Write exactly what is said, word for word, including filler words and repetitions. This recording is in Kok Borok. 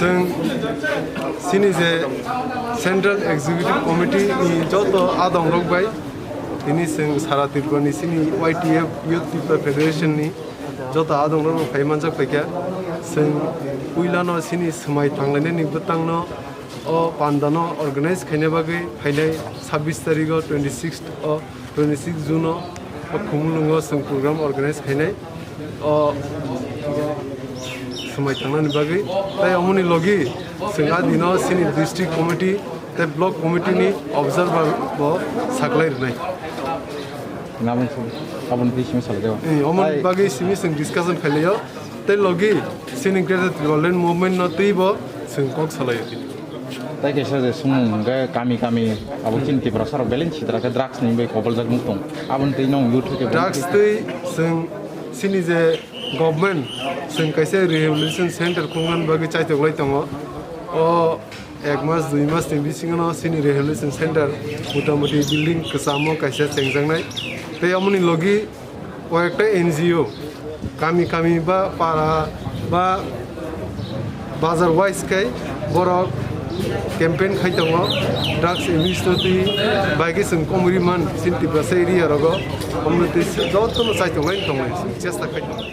Chwng chini je Central Executive Committee ni joto adong rok bai tini chwng sara Tripura ni chini Y T F, Youth Tripura Federation ni joto adong rok phai manjak paikha. Chwng puila no chini swmai tanglainani bwtang no o panda no organize khaina bagwi phainai sabbish tarikh o, twenty six o, twenty six June o, o Khumulwng o chwng program organize khainai o swmai tangnani bagwi. Tai omoni logi chwng a dino chini district committee tai block committee ni observer bo saklai rwnai. Nabung su, aboni twi simi salai jago. Eh, omoni bagwi simi chwng discussion khailai o. Tai logi chini Greater Tipraland movement no twi bo chwng kok salai o. Tai kaisa je sumung hwnkhe kami kami abo chini Tiprasa rok belai sitra khe drugs ni bai koboljak nuk tong. Aboni twi nong youth khe drugs twi chwng chini je government chwng kaisa rehabilitation center khungna bagwi chaitok lai tongo. O ek mas dui mas ni bisingo no chini rehabilitation center motamuti building kwchamo kaisa chengjaknai. Tei amoni logi o ekta N G O kami kami ba para ba bazar wise khai borok campaign khai tongo, drugs abuse no twi bai khe chwng komori man chini Tiprasa area rogo, omo twi jotono chaitok lai tongo, chesta khai tongo.